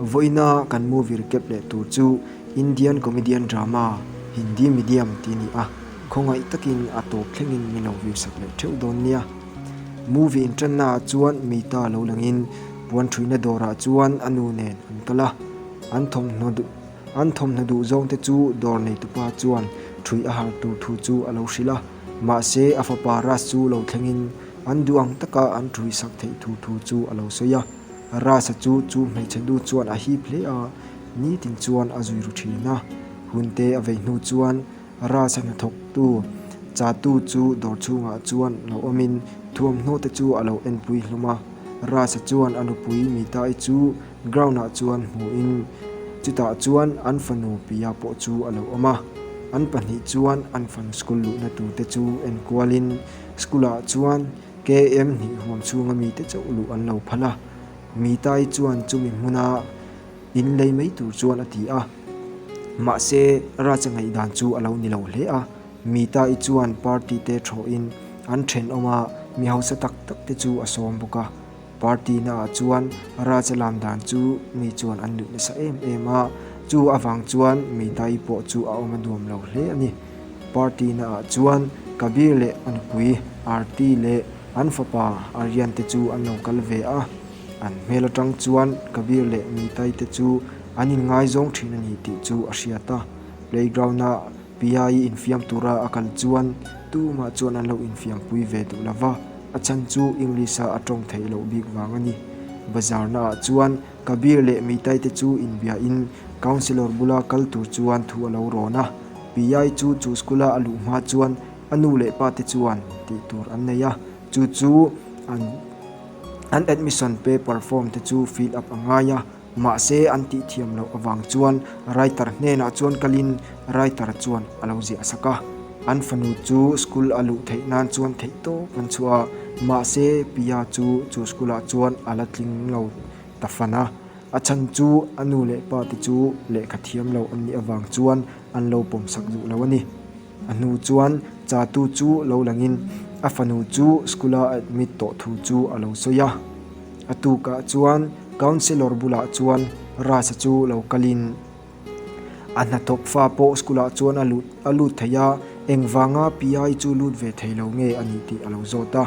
Vawiina kan movie recap leh tur chu Indian comedian drama Hindi medium tih a ni a, khawngaih takin a tawp thlengin min lo view sak leh theuh dawn nia. Movie inṭanna ah chuan Meeta lo langin puan ṭhuihna dawrah chuan a nu nen an kal a, an thawmhnaw duh an thawmhnaw duh zawngte chu dawr neitupa chuan ṭhuih a har tur thu chu a lo hrilh a, mahse a fapa Raj chu lo thlengin an duh ang taka an ṭhuih sak theih tur thu chu a lo sawi a. Rasa chu chu hmeichhe nu chuan a hip hle a, nitin chuan a zui ru thin a. Hunte a vei hnu chuan Rasa hnathawktu Chatu chu dawr chhungah chuan lo awmin thuamhnaw te chu a lo enpui hlawm a. Rasa chuan a nupui Mitai chu ground-ah chuan hmuhin chutah chuan an fanu Pia pawh chu a lo awm a. An pahnih chuan an fanu school luhna turte chu enkualin school-ah chuan KM hnih huam chhunga mite chauh luh an lo phal a, Mitai chuan chumi hmuna in lei mai tur chuan a ti a. Mahse, Raja ngaihdan chu a lo ni lo hle a, Mitai chuan party te thawhin an thenawm a, mi hausa tak tak te chu a sawm bawk a. Party naah chuan Raja lam dan chu mi chuan an nuih nasa em em a, chu avang chuan Mitai pawh chu a awm a nuam lo hle a ni. Party naah chuan Kabir leh a nupui Aarti leh an fapa Aryan te chu an lo kal ve a, an hmel atang chuan Kabir leh Mitai te chu an inngaizawng thin a ni tih chu a hriat a. Playground a Pia-i infiam tura a kal chuan tumah chuan an lo infiampui ve duh lo va, a chhan chu English-a a tawng theih loh bik vang a ni. Bazar naah chuan Kabir leh Mitai te chu inbiain Councillor bula kal tur chuan thu a lo rawn a. Piyai chu chu school-a a luh hma chuan a nu leh pa te chuan tih tur an nei a, chu chu an an admission paper form te chu fill up a ngai a, mahse an tih thiam loh avang chuan writer hnenah chuan kalin writer chuan a lo ziah sak a. An fanu chu school a luh theih nan chuan theih tawp an chhuah a, mahse Piya chu chu school-ah chuan a la tling lo ta fan a. A chhan chu a nu leh pa te chu lehkha thiam lo an nih avang chuan an lo pawm sak duh lo a ni. A hnu chuan Chatu chu lo langin a fanu chu school a admit tawh thu chu a lo sawi a. A tukah chuan counsellor bulah chuan Rasa chu lo kalin a hnathawk fa pawh school ah chuan a lut a lut thei a, engvanga PI chu lut ve thei lo nge a nih tih a lo zawt a.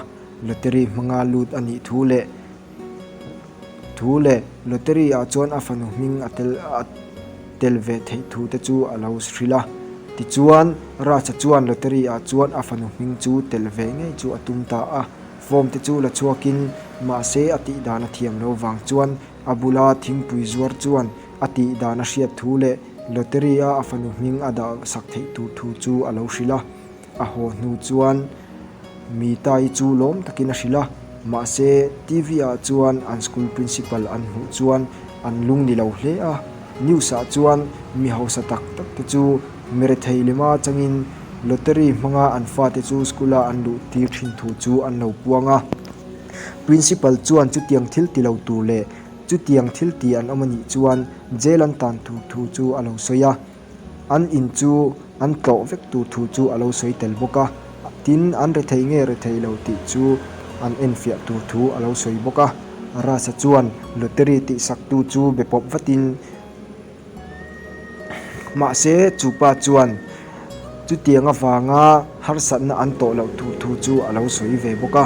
Lottery hmanga lut a nih thu leh Thu leh lottery ah chuan a fanu hming a tel a tel ve theih thu te chu a lo hrilh a. Tichuan, Raj-a chuan lottery ah chuan a fanu hming chu tel ve ngei chu a tum ta a. Form te chu la chhuakin mahse a tih dan a thiam lo vang chuan a bula thingpui zuar chuan a tih dan a hriat thu leh lottery a a fanu hming a dah sak theih tur thu chu a lo hrilh a. A haw hnu chuan Mitai chu lawm takin a hrilh a, mahse TV ah chuan an school principal an hmuh chuan an lung ni lo hle a. News ah chuan mi hausa tak tak te chu mirethei lema changin lottery hmanga an fate chu school a an luh tir thin thu chu an lo puang a. Principal chuan chutiang thil ti lo tur leh chutiang thil ti an awm a nih chuan jail an tan tur thu chu a lo sawi a. An in chu an tlawh vek tur thu chu a lo sawi tel bawk a, tin an rethei nge rethei lo tih chu an enfiah tur thu a lo sawi bawk a. Rasa chuan lottery tih sak tu chu be pawp vatin mahse chu pa chuan chutiang avanga harsatna an tawh loh tur thu chu a lo sawi ve bawk a.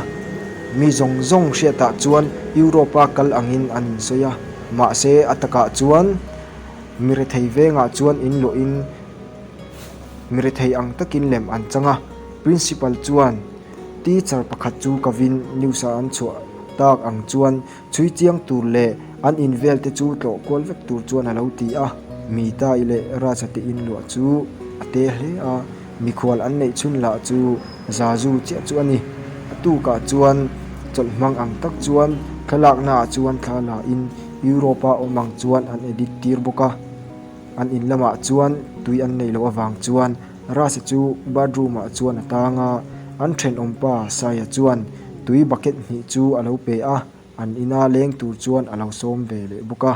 Mi zawng zawng hriatah chuan Europe-a kal angin an insawi a, mahse a takah chuan Mi rethei vengah chuan in luahin mi rethei ang takin lem an chang a, Principal chuan teacher pakhat chu kovin news ah an chhuah tak ang chuan chhui chiang tur leh an in vel te chu tlawh kual vek tur chuan a lo ti a. Mitai leh Raja te in luah chu a te hle a, mikhual an neih chhun lah chu Zazu chiah chu a ni. A tukah chuan chawlh hmang ang tak chuan thlalakna ah chuan thla la in Europe-a awm ang chuan an edit tir bawk a, an in lamah chuan tui an neih loh avang chuan Rasa chu bathroom-ah chuan a tang a, an thenawmpa Saia chuan tui bucket hnih chu a lo pe a, an ina leng tur chuan a lo sawm ve leh bawk a,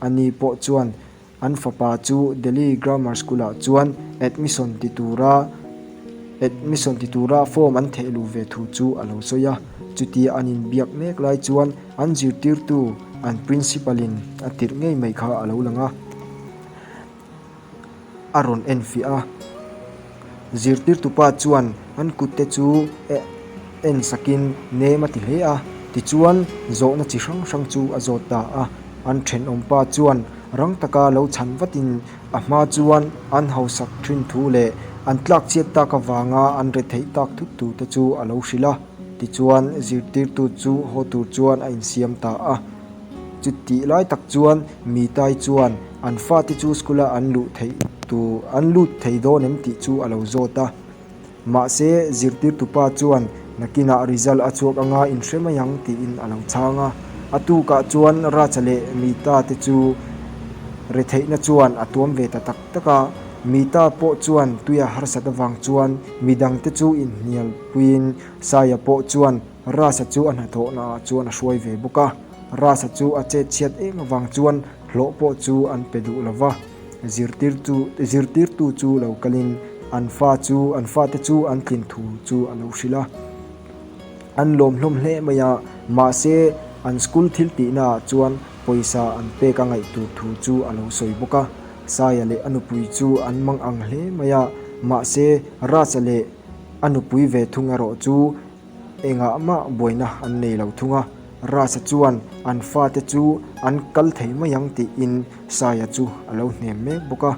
ani pawh chuan An fapa chu Delhi Grammar School-ah chuan admission ti tura admission ti tura form an theh luh ve thu chu a lo sawi a. Chutia an inbiak mek lai chuan an zirtirtu an principal in a tirh ngei mai kha a lo lang a. A rawn enfiah a. Zirtirtupa chuan an kutte chu en sakin nem a ti hle a, tichuan zawhna chi hrang hrang chu a zawt ta a. An thenawmpa chuan rang taka lo chhan vatin a hma chuan an hausak thin thu leh an tlak chhiat tak avanga an retheih tak thut tur te chu a lo hrilh a. Tichuan zirtirtu chu haw tur chuan a insiam ta a. Chutih lai tak chuan Mitai chuan an fate chu school a an luh theih tur an lut thei dawn em tih chu a lo zawt a. Mahse zirtirtupa chuan nakinah result a chhuak anga inhre mai ang tiin a lo chhang a. A tukah chuan Raja leh Mita te chu retheihna chuan a tuam ve ta tak tak a. Mita pawh chuan tuia harsat avang chuan midangte chu inhnialpuiin Saia pawh chuan Rasa chu a hnathawhna ah chuan a hruai ve bawk a, Rasa chu a chet chhiat em avang chuan hlawh pawh chu an pe duh lo va, zirtirtu zirtirtu chu lo kalin an fa chu an fate chu an tlin thu chu a lo hrilh a. An lawm hlawm hle mai a, mahse an school thil tihna ah chuan pawisa an pek a ngaih tur thu chu a lo sawi bawk a. Saia leh a nupui chu an mang ang hle mai a, mahse Rasa leh a nupui ve thung erawh chu Engah mah buaina an nei lo thung a, Rasa chuan an fate chu an kal thei mai ang tiin Saia chu a lo hnem mek bawk a.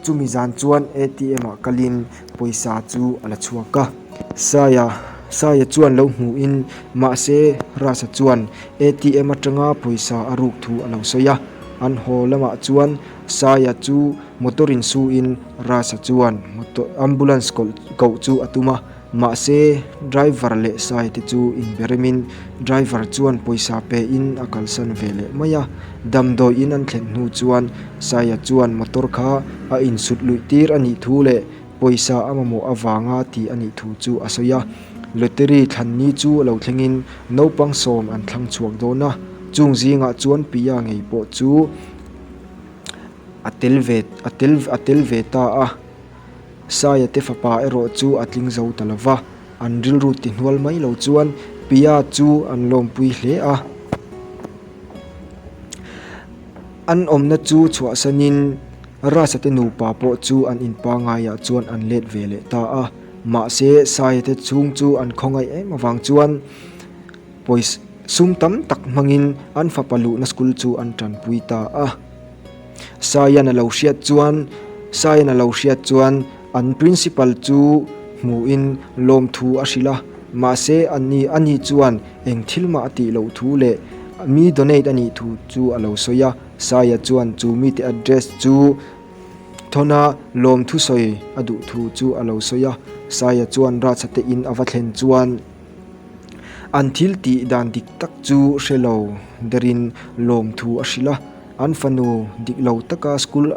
Chumi zan chuan ATM ah kalin pawisa chu a la chhuak a. Saia Saia chuan lo hmuhin mahse Rasa chuan ATM atanga pawisa a ruk thu a lo sawi a. An haw lamah chuan Saia chu motor in suin Rasa chuan motor ambulance koh chu a tum a. Mahse, driver leh Sai te chu inberemin driver chuan pawisa pein a kalsan ve leh mai a. Damdawi in an thlen hnu chuan Saia chuan motor kha a insut luih tir a nih thu leh pawisa a mamawh avanga ti a nih thu chu a sawi a. Lottery thlan ni chu lo thlengin naupang sawm an thlang chhuak dawn a, chung zingah chuan Pia ngei pawh chu a tel ve a tel a tel ve ta a. Saia te fapa erawh chu a tling zo ta lo va, an rilru ti hnual mai lo chuan Pia chu an lawmpui hle a. An awmna chu chhuahsanin Rasa te nupa pawh chu an in pangaiah chuan an let ve leh ta a, mahse Saia te chhung chu an khawngaih em avang chuan pawisa sum tam tak hmangin an fapa luhna school chu an tanpui ta a. Saian a lo hriat chuan Saian a lo hriat chuan an principal chu hmuhin lawmthu a hrilh a, mahse ani ani chuan eng thil mah a tih loh thu leh mi donate a nih thu chu a lo sawi a, Saia chuan chu mite address chu thawn a lawmthu sawi a duh thu chu a lo sawi a, Saia chuan Raja te in a va thlen chuan an thil tih dan dik tak chu hre lo derin lawmthu a hrilh a. An fanu dik lo taka school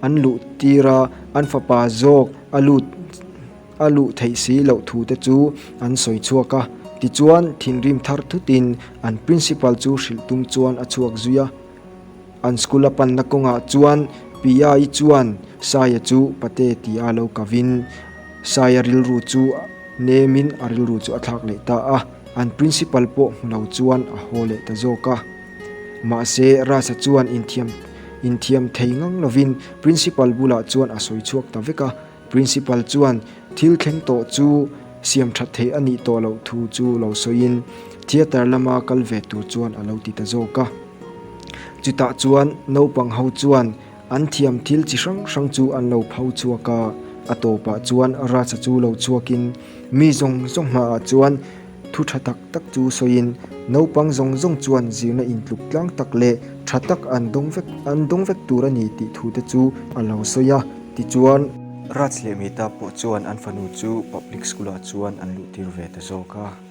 an luh tir a, an fapa zawk a lut a luh theih si loh thu te chu an sawi chhuak a. Tichuan, thinrim thar thutin an principal chu hrilh tum chuan a chhuak zui a. An school a panna kawngah chuan Pia-i chuan Saia chu pate tia lo kavin Saia rilru chu nemin a rilru chu a thlak leh ta a. An principal pawh hmu lo chuan a haw leh ta zawk a. Mahse, Rasa chuan inthiam inthiam thei ngang lovin Principal bulah chuan a sawi chhuak ta vek a. Principal chuan thil thleng tawh chu siam that theih a nih tawh loh thu chu lo sawiin theatre lama kal ve tur chuan a lo ti ta zawk a. Chutah chuan naupang ho chuan an thiam thil chi hrang hrang chu an lo pho chhuak a. A tawpah chuan Rasa chu lo chhuakin mi zawng zawng hmaah chuan Thu tha tak tak chu sawiin naupang zawng zawng chuan zirna intluk tlang tak leh tha tak an dawng vek an dawng vek tur a ni tih thu te chu a lo sawi a. Tichuan, Raj leh Mita pawh chuan an fanu chu public school ah chuan an luh tir ve ta zawk a.